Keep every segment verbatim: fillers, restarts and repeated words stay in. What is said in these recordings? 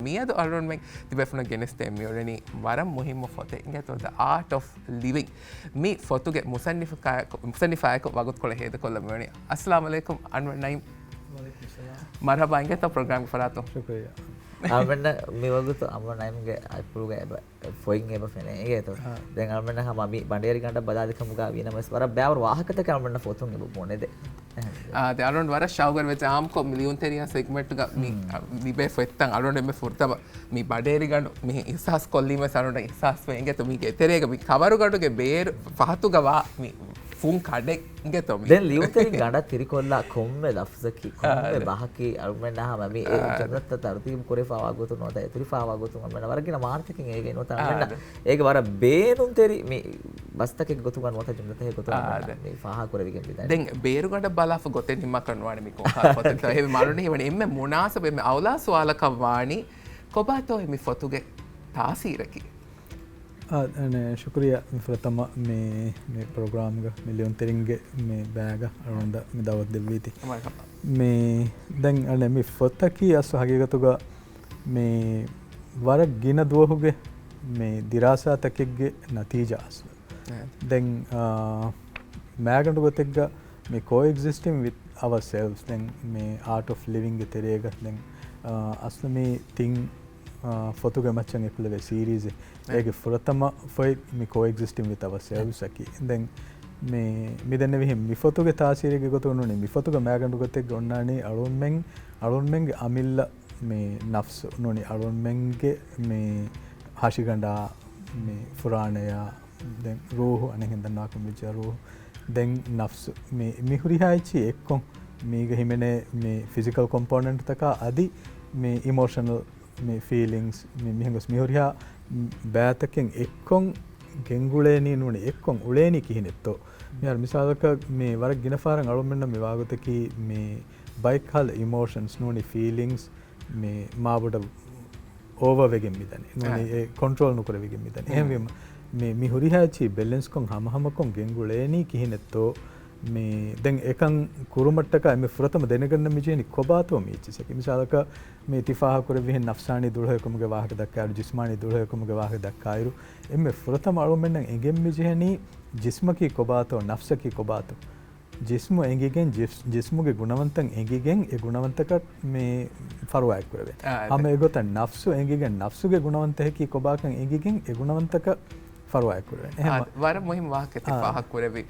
މިއަދު އަޅުގަނޑުމެން ތިބޭފުޅުންނަށް ގެނެސްދޭން މިއުޅެނީ ވަރަށް މުހިއްމު ފޮތެއް އިނގޭތޯ، The Art of Living. މި ފޮތުގެ މުޞައްނިފަކާއެކު، މުޞައްނިފާއެކު ވަގުތުކޮޅެއް ހޭދަކޮށްލަން މިވަނީ. އައްސަލާމު ޢަލައިކުމް އަންވަރު ނައީމް. ވަޢަލައިކުމް އައްސަލާމް. މަރުޙަބާ އިނގޭތޯ ޕްރޮގްރާމްގެ ފަރާތުން. ޝުކުރިއްޔާ. އަންވަރު ނައީމްގެ އަތްޕުޅުގަ އެބަ، ފޮތް އެބަ ފެނޭ އިނގޭތޯ. އާ. ދެން އަންވަރު ހަމަ މި ބަނޑޭރިގަނޑަށް ބަލާލި ކަމުގަ ވީނަމަވެސް ވަރަށް ބައިވަރު ވާހަކަތަކެއް އަންވަރު ފޮތުން އެބަ ބުނެދޭ. އާ، ދެ އަޅުގަނޑު ވަރަށް ޝައުގުވެރިވެއްޖެ އާއްމުކޮށް މި ލިޔުންތެރިޔާ ސެގްމެންޓްގަ މި، ހުން. އަ، ލިބޭ ފޮތްތައް އަޅުގަނޑު އެންމެ ފުރަތަމަ މި ބަނޑޭރިގަނޑު މި އިޙްސާސް ކޮށްލީމަވެސް އަޅުގަނޑަށް އިޙްސާސް ވޭ އިނގޭތޯ މީގެ އެތެރޭގަ މި ކަވަރުގަނޑުގެ ބޭރު ފަހަތުގަ ވާ މި ފުން ކަޑެއް އިނގޭތޯ މި. ދެން ލިޔުންތެރިން ގަނޑަށް ތިރިކޮށްލާ ކޮންމެ ލަފްޒަކީ، ކޮންމެ އާ، ދެ. ބަހަކީ އަޅުގަނޑުމެންނާ ހަމަ މި އެ އާ، ދެ. ޖުމްލަތައް ތަރުތީބު ކުރެފަވާ ގޮތުން ނުވަތަ އެތުރިފަވާ ގޮތުން އަޅުގަނޑުމެންނަށް ވަރަށް ގިނަ މާނަތަކެއް އޭގައި ނުވަތަ އާ، އަޅުގަނޑުމެންނަށް ދެ. އޭގެ ވަރަށް ބޭނުންތެރި މި ބަސްތަކެއް ގޮތުގަ ނުވަތަ ޖުމްލަތަކެއް ގޮތުގަ އާ، އަޅުގަނޑުމެންނަށް ދެ. މި ފާހަގަ ކުރެވިގެން މިދަނީ. ދެން ބޭރުގަނޑަށް ބަލާފަ ގޮތެއް ނިންމާކަށް ނުވާނެ މި ކޮންކަހަލަ ފޮތެއްތޯ. އެހެން މަރުނީ ހީވަނީ އެންމެ މުނާސަބު އެންމެ އައުލާ ސުވާލަކަށް ވާނީ ކޮބާތޯ މި ފޮތުގެ ތާސީރަކީ؟ އާ، އަނެ، ޝުކުރިއްޔާ މި ފުރަތަމަ މި، މި ޕްރޮގްރާމްގަ މި ލިޔުންތެރިންގެ މި ބައިގަ އަޅުގަނޑަށް މި ދައުވަތު ދެއްވީތީ. މަރުޙަބާ. މި ދެން އަނެ މި ފޮތަކީ އަސްލު ހަގީގަތުގަ މި ވަރަށް ގިނަ ދުވަހުގެ މި ދިރާސާތަކެއްގެ ނަތީޖާ އަސްލު. އެ. ދެން، އާ، މައިގަނޑު ގޮތެއްގަ މި Coexisting with Ourselves ދެން މި Art of Living ގެ ތެރޭގަ ދެން، އާ، އަސްލު މި ތިން، އާ، ފޮތުގެ މައްޗަށް އެކުލެވޭ ސީރީޒެއް. އެ. އޭގެ ފުރަތަމަ ފޮތް މި Coexisting with Ourselves އަކީ. ދެން މި، މި ދެންނެވިހެން މި ފޮތުގެ ތާސީރެއްގެ ގޮތުން ނޫނީ މި ފޮތުގަ މައިގަނޑު ގޮތެއްގަ އޮންނާނީ އަޅުގަނޑުމެން، އަޅުގަނޑުމެންގެ އަމިއްލަ މި ނަފްސު ނޫނީ އަޅުގަނޑުމެންގެ މި ހަށިގަނޑާ، މި ފުރާނަޔާ، ދެން ރޫޙު، އަނެއްހެން ދަންނަވާކަށް ވެއްޖެ ރޫޙު، ދެން ނަފްސު. މި، މި ހުރިހާ އެއްޗިހި އެއްކޮށް، މީގަ ހިމެނޭ މި ފިޒިކަލް ކޮމްޕޯނެންޓްތަކާ އަދި މި އިމޯޝަނަލް މި ފީލިންގްސް، މި، މިހެން ގޮސް މި ހުރިހާ ބައިތަކެއް އެއްކޮށް ގެންގުޅޭނީ ނޫނީ އެއްކޮށް އުޅޭނީ ކިހިނެއްތޯ؟ މިހާރު މިސާލަކަށް މި ވަރަށް ގިނަ ފަހަރަށް އަޅުގަނޑުމެންނަށް މި ވާގޮތަކީ މި ބައެއްކަހަލަ އިމޯޝަންސް ނޫނީ ފީލިންގްސް މި މާބޮޑަށް އޯވާވެގެން މިދަނީ. ނޫނީ އާ. އެ ކޮންޓްރޯލް ނުކުރެވިގެން މިދަނީ. މް. އެހެންވީމަ، މި، މި ހުރިހާ އެއްޗިހި ބެލެންސްކޮށް ހަމަހަމަކޮށް ގެންގުޅޭނީ ކިހިނެއްތޯ؟ މި، ދެން އެކަން ކުރުމަށްޓަކާ އެންމެ ފުރަތަމަ ދެނެގަންނަން މިޖެހެނީ ކޮބާތޯ މި އެއްޗިއްސަކީ. މިސާލަކަށް މި ތި ފާހަގަކުރެއްވިހެން ނަފްސާނީ ދުޅަހެޔޮކަމުގެ ވާހަކަ ދައްކާއިރު، ޖިސްމާނީ ދުޅަހެޔޮކަމުގެ ވާހަކަ ދައްކާއިރު، އެންމެ ފުރަތަމަ އަޅުގަނޑުމެންނަށް އެނގެން މިޖެހެނީ ޖިސްމަކީ ކޮބާތޯ، ނަފްސަކީ ކޮބާތޯ. ޖިސްމު އެނގިގެން ޖިސް-، ޖިސްމުގެ ގުނަވަންތައް އެނގިގެން އެ ގުނަވަންތަކަށް މި ފަރުވާއެއް ކުރެވޭ. އާ، އެ. ހަމަ އެގޮތަށް ނަފްސު އެނގިގެން ނަފްސުގެ ގުނަވަންތައް އެކީ ކޮބާކަން އެނގިގެން އެ ގުނަވަންތަކަށް ފަރުވާއެއް ކުރެވޭ. އެހެން އާ، ވަ-، ވަރަށް މުހިންމު ވާހަކައެއް ތި އާ. ފާހަގަކުރެއްވީ.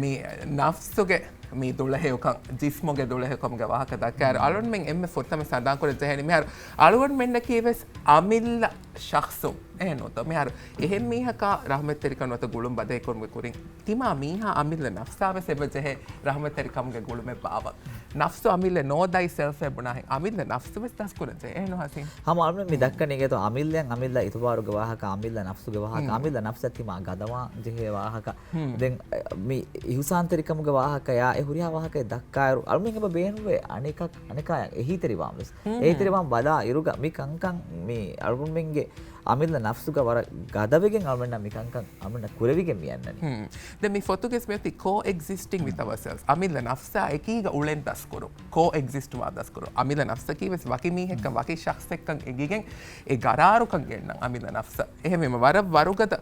މި ނަފްސުގެ މި ދުޅަހެޔޮކަން، ޖިސްމުގެ ދުޅަހެޔޮކަމުގެ ވާހަކަ ދައްކާއިރު، މް. އަޅުގަނޑުމެން އެންމެ ފުރަތަމަ ސަނދާންކުރަން ޖެހޭނީ މިހާރު އަޅުގަނޑުމެންނަކީ ވެސް އަމިއްލަ ޝަޚްޞުން. އެހެންނޫންތޯ؟ މިހާރު އެހެން މީހަކާ ރަޙްމަތްތެރިކަން ނުވަތަ ގުޅުން ބަދަހިކުރުމުގެ ކުރިން ތިމާ މީހާ އަމިއްލަ ނަފްސާ ވެސް އެބަ ޖެހޭ ރަޙްމަތްތެރިކަމުގެ ގުޅުމެއް ބާއްވަން. ނަފްސު އަމިއްލަ ނޯ ދައި ސެލްފް އޭ ބުނާހެން އަމިއްލަ ނަފްސު ވެސް ދަސްކުރަން ޖެހޭ. އެހެންނު ހަސީން؟ ހަމަ އަޅުމެން މި ދައްކަނީ އިނގޭތޯ އަމިއްލައަށް އަމިއްލަ އިތުބާރުގެ ވާހަކަ، އަމިއްލަ ނަފްސުގެ ވާހަކަ، މް. އަމިއްލަ ނަފްސަށް ތިމާ ގަދަވާން ޖެހޭ ވާހަކަ. މް. ދެން، އަ، މި އިޙުސާންތެރިކަމުގެ ވާހަކަޔާ އެ ހުރިހާ ވާހަކައެއް ދައްކާއިރު، އަޅުމެން އެބަ ބޭނުންވޭ އަނެކަ-، އަނެކާޔަށް އެހީތެރިވާން ވެސް. މް. އެހީތެރިވާން ބަލާ އިރުގަ މި ކަންކަން މި އަޅުގަނޑުމެންގެ އަމިއްލަ ނަފްސުގަ ވަރަށް ގަދަވެގެން އަޅުމެންނަށް މި ކަންކަން އަޅުމެންނަށް ކުރެވިގެން މި އަންނަނީ. މް. ދެން މި ފޮތުގެ މިއޮތީ Coexisting with Ourselves. އަމިއްލަ ނަފްސާ އެކީގަ އުޅެން ދަސްކުރުން. ކޯ އެގްޒިސްޓް ވާ ދަސްކުރުން. އަމިއްލަ ނަފްސަކީ ވެސް ވަކި މީހެއްކަން، މް. ވަކި ޝަޚްޞެއްކަން އެނގިގެން އެ ގަރާރުކަން ގެންނަން އަމިއްލަ ނަފްސަށް. އެހެންވީމަ ވަރަށް ވަރުގަދަ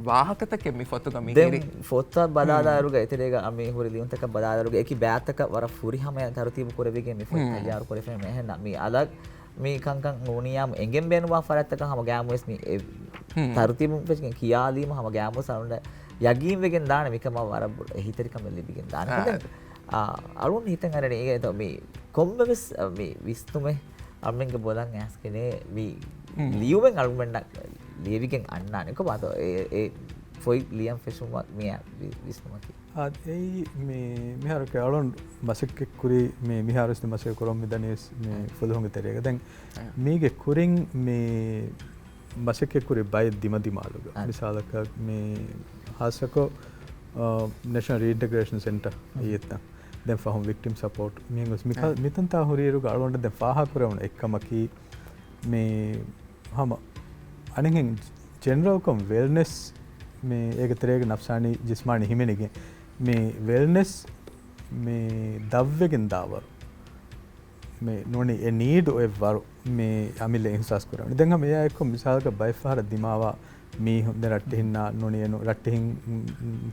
ވާހަކަތަކެއް މި ފޮތުގަ މި ދެން ހިރި. ފޮތަށް ބަލާލާއިރުގަ، މް. އެތެރޭގަ މި ހުރި ލިޔުންތަކަށް ބަލާލާއިރުގަ، އެކި ބައިތަކަށް ވަރަށް ފުރިހަމަޔަށް ތަރުތީބު ކުރެވިގެން މި ފޮތް މް. ތައްޔާރު ކުރެފެން އެހެންނަމަ، މި އަލަށް މި ކަންކަން ނޫނިއްޔާމު އެނގެން ބޭނުންވާ ފަރާތްތަކަށް ހަމަ ގައިމުވެސް މި އެ މް. ތަރުތީބުން ފެށިގެން ކިޔާލީމަ ހަމަ ގައިމުވެސް އަޅުގަނޑަށް ޔަގީންވެގެން ދާނެ މިކަމަށް ވަރަށް ބޮޑު އެހީތެރިކަމެއް ލިބިގެން ދާނެ. އާ. ދެން، އާ، އަޅުން ހިތަށް އަރަނީ އިނގޭތޯ މި ކޮންމެވެސް، އަ، މި ވިސްނުމެއް އަޅުމެންގެ ބޮލަށް އައިސްގެން މި މް. ލިޔުމެއް އަޅުމެންނަށް ލިޔެވިގެން އަންނާނެ. ކޮބާތޯ އެ، އެ ފޮތް ލިޔަން ފެށުމަށް މި ވި-، ވިސްނުމަކީ. އާ، އެއީ މި، މިހާރު އަޅުން މަސައްކަތްކުރީ މި، މިހާރުވެސް މަސައްކަތް ކުރަމުން މިދަނީ ވެސް މި އެ. ފުލުހުންގެ ތެރޭގަ. ދެން އެ. މީގެ ކުރިން މި މަސައްކަތްކުރި ބައެއް ދިމަދިމާލުގަ. އެ. މިސާލަކަށް މި ހާއްސަކޮށް، އާ، ނޭޝަނަލް ރީއިންޓެގްރޭޝަން ސެންޓަރ އެއް. އެއްތަން. ދެން ފަހުން ވިކްޓިމް ސަޕޯޓް މިހެން ގޮސް މިކަ-، އެ. މިތަންތާ ހުރިއިރުގަ އަޅުގަނޑަށް ދެން ފާހަގަކުރެވުނު އެއްކަމަކީ މި ހަމަ އަނެއްހެން ޖެނެރަލްކޮށް ވެލްނެސް މި އޭގެ ތެރޭގަ ނަފްސާނީ ޖިސްމާނީ ހިމެނިގެން މި ވެލްނެސް މި ދަށްވެގެން ދާވަރު. މި ނޫނީ އެ ނީޑު އޮތްވަރު. މި އަމިއްލަ އިހުސާސް ކުރެވުނީ. ދެން ހަމަ އެއާއެއްކޮށް މިސާލަކަށް ބައެއްފަހަރަށް ދިމާވާ މީހުން ދެން ރައްޓެހިންނާ ނޫނީ އެނޫ ރައްޓެހިން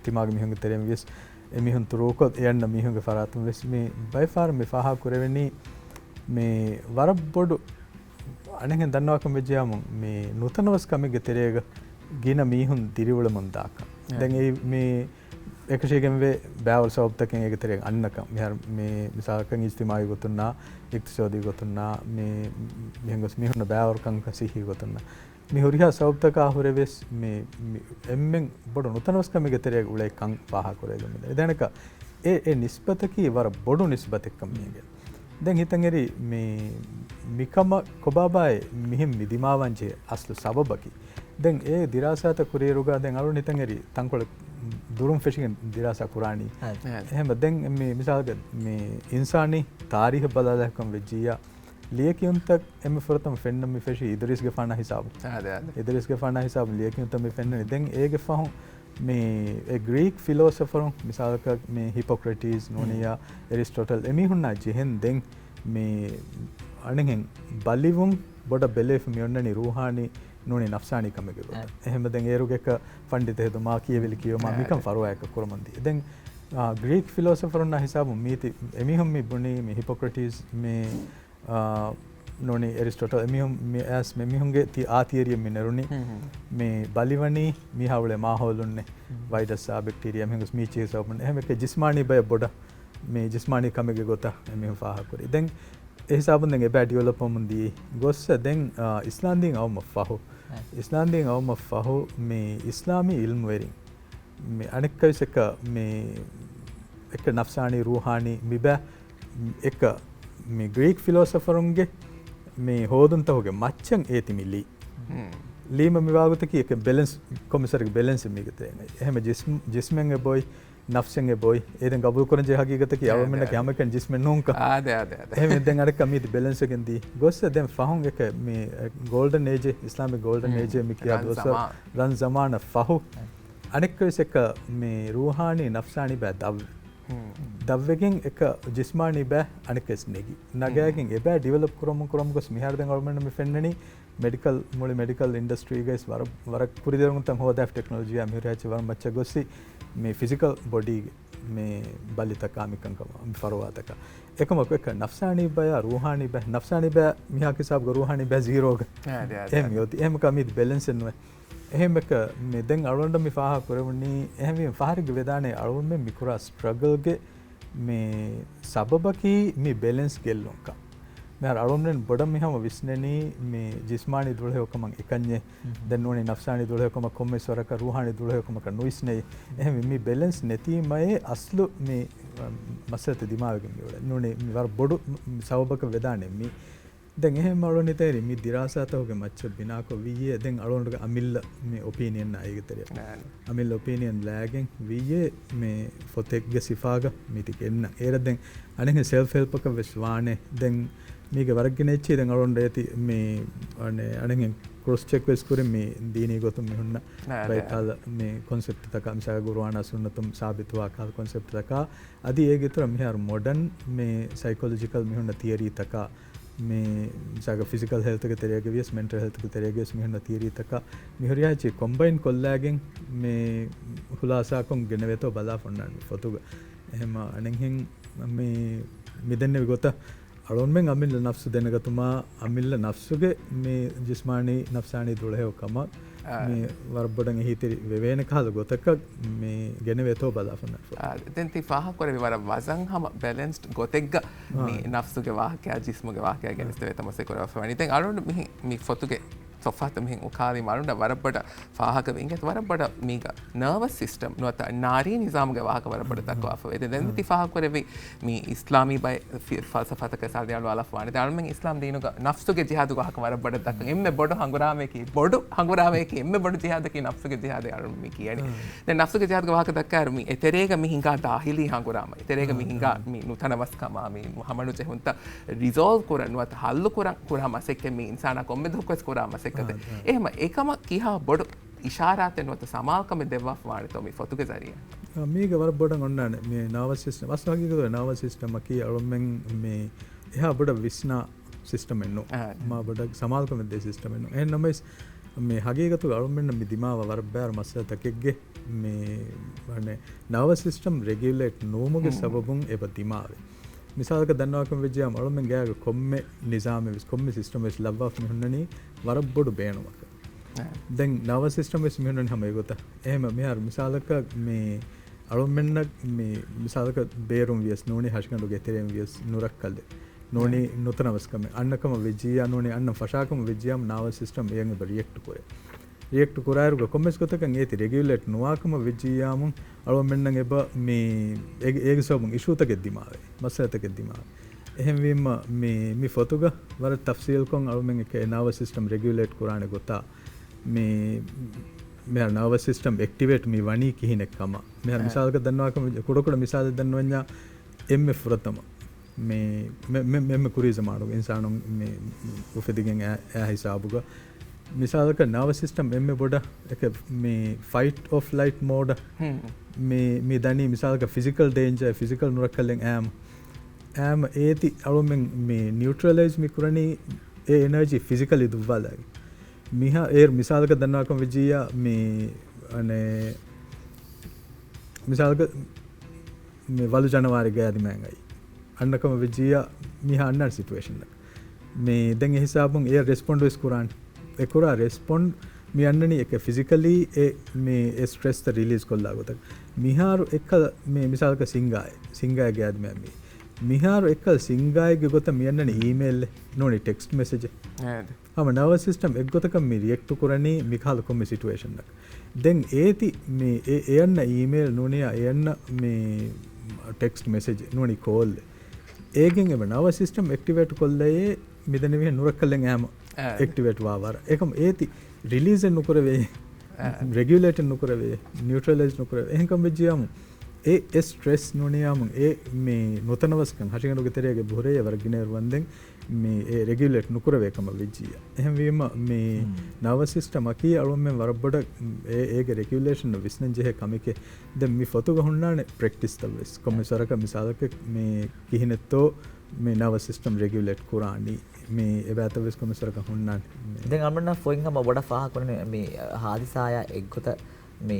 ތިމާގެ މީހުންގެ ތެރެއިން ވިޔަސް އެ މީހުން ތުރޫކޮށް އެ އަންނަ މީހުންގެ ފަރާތުން ވެސް މި ބައެއްފަހަރަށް މި ފާހަގަ ކުރެވެނީ މި ވަރަށް ބޮޑު އަނެއްހެން ދަންނަވާކަމަށް ވެއްޖެޔާމު މި ނުތަނަވަސް ކަމެއްގެ ތެރޭގަ ގިނަ މީހުން ދިރިއުޅެމުން ދާކަން. ދެން އެ މި އެކަށީގެންވެ ބާވަރު ސަބަބުތަކެއް އޭގެ ތެރޭގަ އަންނަކަން. މިހާރު މި މިސާލަކަށް އިޖްތިމާއީ ގޮތުންނާ، އިޤްތިޞާދީ ގޮތުންނާ، މި މިހެން ގޮސް މީހުންނަށް ބާވަރު ކަންކަން ސިއްހީ ގޮތުންނާ. މި ހުރިހާ ސަބަބުތަކާ ހުރެވެސް މި، މި އެންމެން ބޮޑު ނުތަނަވަސްކަމެއްގެ ތެރޭގަ އުޅޭ ކަން ފާހަގަކުރެވިގެން މިދަނީ. ދެން އަނެއްކާ އެ، އެ ނިސްބަތަކީ ވަރަށް ބޮޑު ނިސްބަތެއްކަން މީގެ. ދެން ހިތަށް އެރި މި، މިކަމަށް ކޮބާބާއޭ މިހެން މި ދިމާވާން ޖެހޭ އަސްލު ސަބަބަކީ. ދެން އެ ދިރާސާތައް ކުރިއިރުގަ ދެން އަޅުގަނޑު ހިތަށް އެރި ތަންކޮޅެއް ދުރުން ފެށިގެން ދިރާސާ ކުރާނީ. އެހެން ދެން މި މިސާލަކަށް މި އިންސާނީ ތާރީހަށް ބަލާލާކަން ވެއްޖިއްޔާ، ލިޔެކިޔުންތައް އެންމެ ފުރަތަމަ ފެންނަން މި ފެށީ އިދުރީސްގެފާނާ ހިސާބުން. އިދުރީސްގެފާނާ ހިސާބުން ލިޔެކިޔުންތައް މި ފެންނަނީ. ދެން އޭގެ ފަހުން މި އެ ގްރީކް ފިލޯސަފަރުން މިސާލަކަށް މި ހިޕޮކްރެޓީސް ނޫނިއްޔާ އެރިސްޓޮޓަލް އެމީހުންނާ ޖެހެން ދެން މި އަނެއްހެން ބަލިވުން ބޮޑަށް ބެލެވިފަ މި އޮންނަނީ ރޫހާނީ ނޫނީ ނަފްސާނީ ކަމެއްގެ ގޮތަށް. އެހެންވެ ދެން އޭރުގެ އެކަ ފަންޑިތަ ހެދުމާ ކިޔެވިލި ކިޔެވުމާ މިކަން ފަރުވާއަކަށް ކުރަމުން ދިޔަ. ދެން އާ، ގްރީކް ފިލޯސަފަރުންނާ ހިސާބުން މީތި އެމީހުން މި ބުނީ މި ހިޕޮކްރެޓީސް މި އާ، ނޫނީ އެރިސްޓޮޓަލް އެމީހުން މި އައިސް މި މީހުންގެ ތި އާ ތިއަރީއެއް މި ނެރުނީ މި ބަލިވަނީ މީހާ އުޅޭ މާހައުލުންނޭ. ވައިރަސްއާ ބެކްޓީރިއާ މިހެން ގޮސް މީ ޗީ ސަބަބުން އެހެން އެކެ ޖިސްމާނީ ބަޔަށް ބޮޑަށް މި ޖިސްމާނީ ކަމެއްގެ ގޮތަށް އެމީހުން ފާހަގަކުރި. ދެން އެ ހިސާބުން ދެން އެބަ ޑިވެލޮޕް ވަމުން ދިޔަ ގޮއްސަ ދެން އާ، އިސްލާންދީން އައުމަށް ފަހު، އިސްލާންދީން އައުމަށް ފަހު މި އިސްލާމީ އިލްމުވެރިން މި އަނެއްކާވެސް އެކަ މި އެކަ ނަފްސާނީ ރޫހާނީ މިބަ އެކަ މި ގްރީކް ފިލޯސަފަރުންގެ މި ހޯދުންތަކުގެ މައްޗަށް އޭތި މި ލީ. ލީމަ މި ވާގޮތަކީ އެކަ ބެލެންސް، ކޮންމެސް ވަރެއްގެ ބެލެންސެއް މީގެ ތެރޭގައި. އެހެން ޖިސްމް، ޖިސްމެއް އެބޮތް، ނަފްސެއް އެބޮތް. އޭ ދެން ގަބޫލުކުރަން ޖެހޭ ހަގީގަތަކީ އަޅުމެންނަކީ ހަމައެކަނި ޖިސްމެއް ނޫންކަން. އާދެ، އާދެ، އާދެ. އެހެން ދެން އަނެއްކާ މީތި ބެލެންސްވެގެން ދީ. ގޮއްސަ ދެން ފަހުން އެކަ މި ގޯލްޑަން އޭޖެއް، އިސްލާމިކް ގޯލްޑަން އޭޖެއް މި ކިޔާ ދުވަސްވަރު ރަން ޒަމާނަށް ފަހު އަނެއްކާވެސް އެކަ މި ރޫހާނީ ނަފްސާނީ ބައި ދަށްވި. ދަށްވެގެން އެކަ ޖިސްމާނީ ބައި އަނެއްކާވެސް ނެގި. ނަގާގެން އެބައި ޑިވެލޮޕް ކުރަމުން ކުރަމުން ގޮސް މިހާރު ދެން އަޅުމެންނަށް މި ފެންނަނީ މެޑިކަލް، މުޅި މެޑިކަލް އިންޑަސްޓްރީގައި ވަރަށް، ވަރަށް ކުރިދަރުންތައް ހޯދާފި ޓެކްނޮލޮޖީއާ މިހުރިހާ އެއްޗެއް ވަރަށް މައްޗަށް ގޮސްސި މި ފިޒިކަލް ބޮޑީގެ މި ބަލިތަކާ މި ކަންކަމާ މި ފަރުވާތަކާ. އެކަމަކު އެކަ ނަފްސާނީ ބަޔާ ރޫހާނީ ބަޔާ، ނަފްސާނީ ބަޔާ މިހާ ހިސާބުގަ ރޫހާނީ ބަޔާ ޒީރޯގަ. އެހެން މި އޮތީ. އެހެންކަ މީތި ބެލެންސެއް ނުވޭ. އެހެން އެކަ މި ދެން އަޅުގަނޑަށް މި ފާހަގަ ކުރެވުނީ އެހެންވީމަ ފަހަރެއްގަ ވެދާނެ އަޅުގަނޑުމެން މި ކުރާ ސްޓްރަގަލްގެ މި ސަބަބަކީ މި ބެލެންސް ގެއްލުންކަން. މިހާރު އަޅުގަނޑުމެން ބޮޑަށް މިހަމަ ވިސްނެނީ މި ޖިސްމާނީ ދުޅަހެޔޮކަމަށް އެކަންޏެއް. ދެން ނޫނީ ނަފްސާނީ ދުޅަހެޔޮކަމަށް ކޮންމެސް ވަރަކަށް ރޫހާނީ ދުޅަހެޔޮކަމަކަށް ނުވިސްނެއި. އެހެންވެ މި ބެލެންސް ނެތީމައޭ އަސްލު މި މައްސަލަތައް ދިމާވެގެން މި އުޅެނީ. ނޫނީ މި ވަރަށް ބޮޑު ސަބަބަކަށް ވެދާނެ މި. ދެން އެހެން އަޅުގަނޑު ހިތަށް އެރި މި ދިރާސާތަކުގެ މައްޗަށް ބިނާކޮށް ވިއްޔޭ ދެން އަޅުގަނޑުގެ އަމިއްލަ މި އޮޕީނިއަން އޭގެ ތެރެއަށް. އަމިއްލަ އޮޕީނިއަން ލާގެން ވިއްޔޭ މި ފޮތެއްގެ ސިފާގަ މީތި ގެންނަ. އޭރަށް ދެން އަނެއްހެން ސެލްފް ހެލްޕަކަށް ވެސް ވާނެ. ދެން މީގެ ވަރަށް ގިނަ އެއްޗެއް ދެން އަޅުގަނޑު އޭތި މި އަނެއްހެން ކްރޮސް ޗެކް ވެސް ކުރިން މި ދީނީ ގޮތުން މި ހުންނަ ބައިކަހަލަ މި ކޮންސެޕްޓްތަކާ މިސާލަކަށް ގުރުއާނާ ސުންނަތުން ސާބިތުވާ ކަހަލަ ކޮންސެޕްޓްތަކާ އަދި އޭގެ އިތުރަށް މިހާރު މޮޑަން މި ސައިކޮލޮޖިކަލް މި ހުންނަ ތިއަރީތަކާ މި މިސާލަކަށް ފިޒިކަލް ހެލްތުގެ ތެރޭގަ ވިޔަސް މެންޓަލް ހެލްތުގެ ތެރޭގަ ވިޔަސް މި ހުންނަ ތިއަރީތަކާ މި ހުރިހާ އެއްޗެއް ކޮމްބައިން ކޮށްލާގެން މި ހުލާސާކޮށް ގެނެވޭތޯ ބަލާފަ އޮންނާނެ މި ފޮތުގަ. އެހެމަ އަނެއްހެން މި، މި ދެންނެވި ގޮތަށް އަޅުގަނޑުމެން އަމިއްލަ ނަފްސު ދެނެގަތުމާ، އަމިއްލަ ނަފްސުގެ މި ޖިސްމާނީ، ނަފްސާނީ ދުޅަހެޔޮކަމަށް އާ. މި ވަރަށް ބޮޑަށް އެހީތެރި ވެވޭނެ ކަހަލަ ގޮތަކަށް މި ގެނެވޭތޯ ބަލާފަ އޮންނާނެ ފޮތު. އާ، ދެން ތި ފާހަގަކުރެއްވި ވަރަށް ވަޒަން ހަމަ ބެލެންސްޑް ގޮތެއްގަ މި އާ. ނަފްސުގެ ވާހަކައާ ޖިސްމުގެ ވާހަކައާ އާ. ގެނެސްދެވޭތޯ މަސައްކަތް ކުރެވިފަ ވަނީ. ދެން އަޅުގަނޑު މިހި-، މި ފޮތުގެ ތޮފާތު މިހެން އުކާލީމަ އަޅުގަނޑަށް ވަރަށް ބޮޑަށް ފާހަގަވެ އިނގޭތޯ ވަރަށް ބޮޑަށް މީގަ ނަރވަސް ސިސްޓަމް ނުވަތަ ނާރީ ނިޒާމުގެ ވާހަކަ ވަރަށް ބޮޑަށް ދައްކަވާފަ ވޭ. ދެން ދެން ތި ފާހަގަކުރެއްވި މި އިސްލާމީ ބައެއް ފި-، ފަލްސަފާތަކަށް ސަލް ދިޔާލު އަލަފް ވާނެ. ދެން އަޅުމެން އިސްލާމް ދީނުގަ ނަފްސުގެ ޖިހާދުގެ ވާހަކަ ވަރަށް ބޮޑަށް ދައްކަން. އެންމެ ބޮޑު ހަނގުރާމައަކީ، ބޮޑު ހަނގުރާމައަކީ، އެންމެ ބޮޑު ޖިހާދަކީ ނަފްސުގެ ޖިހާދޭ އަޅުމެން މި ކިޔަނީ. ދެން ނަފްސުގެ ޖިހާދުގެ ވާހަކަ ދައްކާއިރު މި އެތެރޭގަ މި ހިނގާ ދާހިލީ ހަނގުރާމަ، އެތެރޭގަ މި ހިނގާ މި ނުތަނަވަސްކަމާ، މި ހަމަނުޖެހުންތައް ރިޒޯލްވް ކުރަން ނުވަތަ ހައްލު ކުރަން ކުރާ މަސައްކަތް މި އިންސާނާ ކޮންމެ ދުވަހަކުވެސް ކުރާ މަސައްކަތެއް. އެހެމަ އެކަމަށް ކިހާ ބޮޑު އިޝާރާތެއް ނުވަތަ ސަމާލުކަމެއް ދެއްވާފަ ވާނެތޯ މި ފޮތުގެ ޒަރީއާ؟ މީގަ ވަރަށް ބޮޑަށް އޮންނާނެ. މި ނާވަސް ސިސްޓަމް، އަސްލު ހަގީގަތުގަ ނާވަސް ސިސްޓަމަކީ އަޅުމެން މި އެހާ ބޮޑަށް ވިސްނާ ސިސްޓަމެއް ނޫން. މާ ބޮޑަށް ސަމާލުކަމެއް ދޭ ސިސްޓަމެއް ނޫން. އެހެން ނަމަވެސް، މި ހަގީގަތުގަ އަޅުމެންނަށް މި ދިމާވާ ވަރަށް ބާރު މައްސަލަތަކެއްގެ މި، މަނެ، ނާވަސް ސިސްޓަމް ރެގިއުލޭޓް ނުވުމުގެ ސަބަބުން އެބަ ދިމާވޭ. މިސާލަކަށް ދަންނަވާކަމަށް ވެއްޖިއްޔާމު އަޅުމެން ގާގަ ކޮންމެ ނިޒާމެއް ވެސް، ކޮންމެ ސިސްޓަމެއް ވެސް ލައްވާފަ މި ހުންނަނީ ވަރަށް ބޮޑު ބޭނުމަކަށް. ދެން ނާވަސް ސިސްޓަމް ވެސް މި ހުންނަނީ ހަމަ އެގޮތަށް. އެހެމަ މިހާރު މިސާލަކަށް މި އަޅުމެންނަށް މި މިސާލަކަށް ބޭރުން ވިޔަސް ނޫނީ ހަށިގަނޑުގެ ތެރެއިން ވިޔަސް ނުރައްކަލެއް. ނޫނީ ނުތަނަވަސްކަމެއް. އަންނަކަމަށް ވެއްޖިއްޔާ ނޫނީ އަންނަން ފަށާކަމަށް ވެއްޖިއްޔާމު ނާވަސް ސިސްޓަމް އެޔަށް އެބަ ރިއެކްޓް ކުރޭ. ރިއެކްޓް ކުރާއިރުގަ ކޮންމެސް ގޮތަކަށް އޭތި ރެގިއުލޭޓް ނުވާކަމަށް ވެއްޖިއްޔާމު އަޅުމެންނަށް އެބަ މި އޭގެ، އޭގެ ސަބަބުން އިޝޫތަކެއް ދިމާވޭ، މައްސަލަތަކެއް ދިމާވޭ. އެހެންވީމަ މި، މި ފޮތުގަ ވަރަށް ތަފްސީލްކޮށް އަޅުމެން އެކަ ނާވަސް ސިސްޓަމް ރެގިއުލޭޓް ކުރާނެ ގޮތާ މި، މިހާރު ނާވަސް ސިސްޓަމް އެކްޓިވޭޓް މި ވަނީ ކިހިނެއް ކަމަށް. މިހާރު މިސާލަކަށް ދަންނަވާކަމަށް ކުޑަކުޑަ މިސާލެއް ދަންނަވަންޏާ އެންމެ ފުރަތަމަ މި، މެ، މެ، މެ، މެ ކުރީ ޒަމާނުގަ އިންސާނުން މި އުފެދިގެން އައި، އައި ހިސާބުގަ މިސާލަކަށް ނާވަސް ސިސްޓަމް އެންމެ ބޮޑަށް އެކެ މި ފައިޓް އޮފް ލައިޓް މޯޑަށް މި، މި ދަނީ މިސާލަކަށް ފިޒިކަލް ޑޭންޖާ، ފިޒިކަލް ނުރައްކަލެއް އާމު. އާމު އޭތި އަޅުމެން މި ނިއުޓްރަލައިޒް މި ކުރަނީ އެ އެނަރޖީ ފިޒިކަލީ ދުއްވާލާގެން. މިހާ އޭރު މިސާލަކަށް ދަންނަވާކަމަށް ވެއްޖިއްޔާ މި، އަނެ، މިސާލަކަށް މި ވަލު ޖަނަވާރެއްގަ އަދި މައިން އައި އަންނަކަމަށް ވެއްޖިއްޔާ މިހާ އަންނާނެ ސިޓުއޭޝަންއަކަށް. މި ދެން އެ ހިސާބުން އެ ރެސްޕޮންޑް ވެސް ކުރާނެ. އެ ކުރާ ރެސްޕޮންޑް މި އަންނަނީ އެކެ ފިޒިކަލީ އެ މި އެ ސްޓްރެސްތައް ރިލީޒް ކޮށްލާ ގޮތަށް. މިހާރު އެއްކަލަ މި މިސާލަކަށް ސިންގާއެއް، ސިންގާއެއްގެ އަދި މި، މިހާރު އެއްކަލަ ސިންގާއެއްގެ ގޮތަށް މި އަންނަނީ އީމެއލްއެއް ނޫނީ ޓެކްސްޓް މެސެޖެއް. ހަމަ ނާވަސް ސިސްޓަމް އެއްގޮތަކަށް މި ރިއެކްޓު ކުރަނީ މިކަހަލަ ކޮންމެ ސިޓުއޭޝަންއަކަށް. ދެން އޭތި މި އެ، އެ އަންނަ އީމެއިލް ނޫނިޔާ އެ އަންނަ މި ޓެކްސްޓް މެސެޖް ނޫނީ ކޯލް. އޭގެން އެބަ ނާވަސް ސިސްޓަމް އެކްޓިވޭޓް ކޮށްލައޭ މިދެންނެވިހެން ނުރައްކަލެން އާމު އެކްޓިވޭޓް ވާ ވަރަށް. އެކަމް އޭތި ރިލީޒެއް ނުކުރެވޭ، ރެގިއުލޭޓެއް ނުކުރެވޭ، ނިއުޓްރަލައިޒް ނުކުރެވޭ. އެހެންކަމް ވެއްޖިއްޔާމު އެ، އެ ސްޓްރެސް ނޫނިޔާމު އެ މި ނުތަނަވަސްކަން ހަށިގަނޑުގެ ތެރޭގަ ބުހުރޭ ވަރަށް ގިނައިރު ވަންދެން މި އެ ރެގިއުލޭޓް ނުކުރެވޭ ކަމަށް ވެއްޖިއްޔާ. އެހެންވީމަ، މި ނާވަސް ސިސްޓަމް އަކީ އަޅުގަނޑުމެން ވަރަށް ބޮޑަށް އެ، އޭގެ ރެގިއުލޭޝަން ވިސްނަން ޖެހޭ ކަމެކޭ. ދެން މި ފޮތުގަ ހުންނާނެ ޕްރެކްޓިސްތައް ވެސް. ކޮންމެސް ވަރަކަށް މިސާލަކަށް މި ކިހިނެއްތޯ މި ނާވަސް ސިސްޓަމް ރެގިއުލޭޓް ކުރާނީ. މި އެބައިތައް ވެސް ކޮންމެސް ވަރަކަށް ހުންނާނެ. ދެން އަޅުގަނޑަށް ފޮތް ހަމަ ބޮޑަށް ފާހަގަކުރަނީ މި ހާދިސާއާ އެއްގޮތަށް މި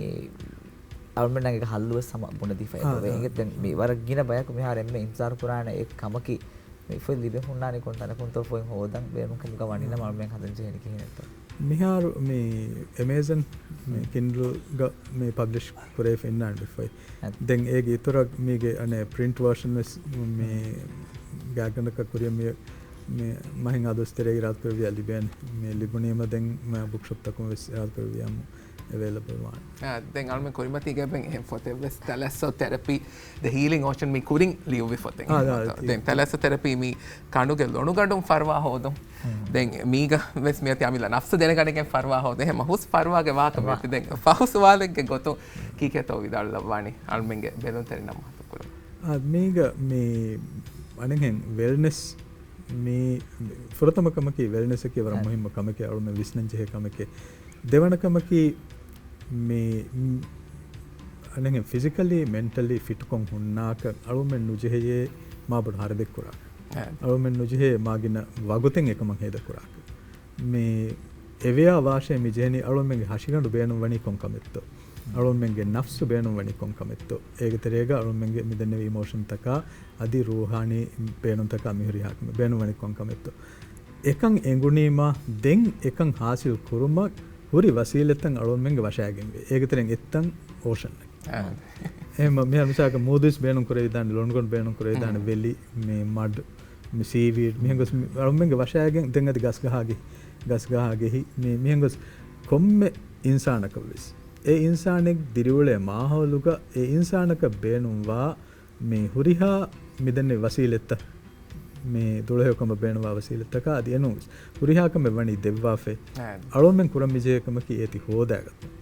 އަޅުގަނޑުމެންނަށް އޭގެ ހައްލު ވެސް ހަމަ ބުނެދީފަ އެބަވޭ. އެނގޭ ދެން މި ވަރަށް ގިނަ ބަޔަކު މިހާރު އެންމެ އިންތިޒާރު ކުރާނެ އެއް ކަމަކީ މި ފޮތް ލިބެން ހުންނާނީ ކޮން ތަނަކުންތޯ ފޮތް ހޯދަން ބޭނުން ކަމުގަ ވަނީ ނަމަ އަޅުމެން ހަދަން ޖެހޭނީ ކިހިނެއްތޯ؟ މިހާރު މި އެމޭޒަން މި ކިންޑްލްގަ މި ޕަބްލިޝް ކުރެވިފަ އިންނާނެ މި ފޮތް. ދެން އޭގެ އިތުރަށް މީގެ އަނެއް ޕްރިންޓް ވާޝަން ވެސް މި ގާތްގަނޑަކަށް ކުރިއަށް މި، މި މަހެއް އަދުވެސް ތެރޭގަ އިރާދަކުރެއްވިޔާ ލިބޭނެ. މި ލިބުނީމަ ދެން މި ބުކްޝޮޕްތަކުން ވެސް އިރާދަކުރެއްވިޔާމު އެވޭލަބަލް ވާނެ. އާ، ދެން އަޅުމެން ކުރިމަތީގަ އެބަ އެހެން ފޮތެއް ވެސް ތަލައްސަ ތެރަޕީ، ދަ ހީލިން އޯޝަން މި ކުރިން ލިޔުއްވި ފޮތެއް. އާ، އާ، ދެން ތަލައްސަ ތެރަޕީ މި ކަނޑުގެ ލޮނުގަނޑުން ފަރުވާ ހޯދުން. ދެން މީގަ ވެސް މިއޮތީ އަމިއްލަ ނަފްސު ދެނެގަނެގެން ފަރުވާ ހޯދުން. އެހެން ހުސް ފަރުވާގެ ވާހަކަ މިއޮތީ. ދެން ފަހު ސުވާލެއްގެ ގޮތުން ކީކޭތޯ ވިދާޅުލައްވާނީ އަޅުމެންގެ ބެލުންތެރިންނަށް މަހައްތަ ކުރުން. އާ، މީގަ މި އަނެއްހެން ވެލްނެސް މި ފުރަތަމަ ކަމަކީ ވެލްނެސް އަކީ ވަރަށް މުހިއްމު ކަމެކޭ، އަޅުމެން ވިސްނަން ޖެހޭ ކަމެކޭ. ދެވަނަ ކަމަކީ މި، މި އަނެއްހެން ފިޒިކަލީ، މެންޓަލީ ފިޓުކޮށް ހުންނާކަށް އަޅުމެން ނުޖެހެޔޭ މާބޮޑު ހަރަދެއް ކުރާކަށް. އަޅުމެން ނުޖެހޭ މާގިނަ ވަގުތެއް އެކަމަށް ހޭދަ ކުރާކަށް. މި އެވެޔާ ވާށޭ މި ޖެހެނީ އަޅުމެންގެ ހަށިގަނޑު ބޭނުން ވަނީ ކޮން ކަމެއްތޯ؟ އަޅުމެންގެ ނަފްސު ބޭނުން ވަނީ ކޮން ކަމެއްތޯ؟ އޭގެ ތެރޭގަ އަޅުމެންގެ މި ދެންނެވި އިމޯޝަންތަކާ އަދި ރޫހާނީ ބޭނުންތަކާ މި ހުރިހާ ކަމެއް ބޭނުން ވަނީ ކޮން ކަމެއްތޯ؟ އެކަން އެނގުނީމާ ދެން އެކަން ހާސިލް ކުރުމަށް ހުރި ވަސީލަތްތައް އަޅުމެންގެ ވަށައިގެންވޭ. އޭގެ ތެރެއިން އެއްތަން އޯޝަން. އެހެން މިހާރު މިސާލަކަށް މޫދު ވެސް ބޭނުން ކުރެވިދާނެ، ލޮނުގަނޑު ބޭނުން ކުރެވިދާނެ، ވެލި، މި މަޑް، މި ސީވީޑް، މިހެން ގޮސް މި އަޅުމެންގެ ވަށައިގެން ދެން އަދި ގަސްގަހާގެ، ގަސްގަހާގެހި، މި، މިހެން ގޮސް ކޮންމެ އިންސާނަކަށް ވެސް، އެ އިންސާނެއް ދިރިއުޅޭ މާހައުލުގަ އެ އިންސާނަކަށް ބޭނުންވާ މި ހުރިހާ މި ދެންނެވި ވަސީލަތްތައް، މި ދުޅަހެޔޮކަމަށް ބޭނުންވާ ވަސީލަތްތަކާ އަދި އެނޫން ވެސް ހުރިހާ ކަމެއް ވަނީ ދެއްވާފައި. އަޅުމެން ކުރަން މިޖެހޭ ކަމަކީ އޭތި ހޯދާގަތުން.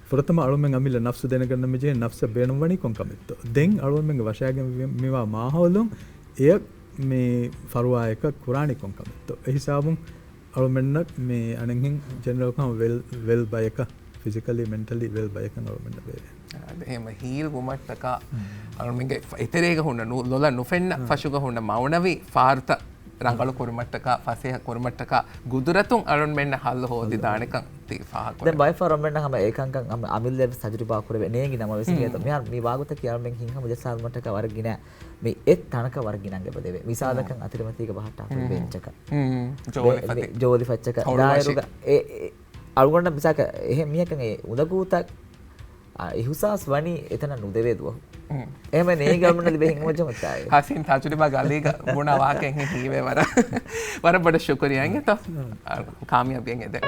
ފުރަތަމަ އަޅުމެން އަމިއްލަ ނަފްސު ދެނެގަންނަން މިޖެހޭ ނަފްސަށް ބޭނުންވަނީ ކޮން ކަމެއްތޯ؟ ދެން އަޅުމެންގެ ވަށައިގެން މިވާ މާހައުލުން އެޔަށް މި ފަރުވާއަކަށް ކުރާނީ ކޮން ކަމެއްތޯ؟ އެހިސާބުން އަޅުމެންނަށް މި އަނެއްހެން ޖެނެރަލްކޮށް ވެލް، ވެލް ބަޔަކަށް، ފިޒިކަލީ، މެންޓަލީ ވެލް ބަޔަކަށް އަޅުމެންނަށް ވެވޭ. އާ، އެހެން ހީލް ވުމަށްޓަކާ އަޅުމެންގެ އެތެރޭގަ ހުންނަ ނު، ލޮލަށް ނުފެންނަ ފަށުގަ ހުންނަ މައުނަވީ ފާރުތައް ރަނގަޅު ކުރުމަށްޓަކާ، ފަސޭހަ ކުރުމަށްޓަކާ ގުދުރަތުން އަޅުންމެންނަށް ހައްލު ހޯދިދާނެކަން ތި ފާހަގަ ދެން ކުރެވޭ. ބައެއް ފަހަރު އަޅުމެންނަށް ހަމަ އެކަންކަން ހަމަ އަމިއްލައަށް ތަޖުރިބާ ކުރެވޭ ނޭނގި ނަމަވެސް އިނގޭތޯ. މިހާރު މި ވާގޮތަކީ އަޅުމެން ހިތްހަމަޖައްސާލުމަށްޓަކާ ވަރަށް ގިނަ މި އެއް ތަނަކަށް ވަރަށް ގިނަ އަނގަ އެބަދެވޭ. މިސާލަކަށް އަތިރިމަތީގަ ބަހައްޓާފަ ބެންޗަކަށް. ޖޯލި ބެ-، ފަތި. ބެ-، ޖޯލި ފައްޗަކަށް. ހޮޅުމަށި. ދާއިރުގަ އެ، އެ، އަޅުގަނޑަށް މިސާލަކަށް އެހެން މީހަކަށް އެ އުނދަގޫތައް، އާ، އިހުސާސް ވަނީ އެތަނަށް ނުދެވޭ ދުވަހު. އެހެން ނޭނގި އަޅުގަނޑަށް ލިބޭ ހިތްހަމަޖެހުމަށް ތާއޭ. ހަސީން ތަޖުރިބާގެ އަލީގަ ބުނާ ވާހަކަ ހީވޭ ވަރަށް. ވަރަށް ބޮޑަށް ޝުކުރިއްޔާ އިނގޭތޯ. ކާމިޔާބީއެއް އެދެން.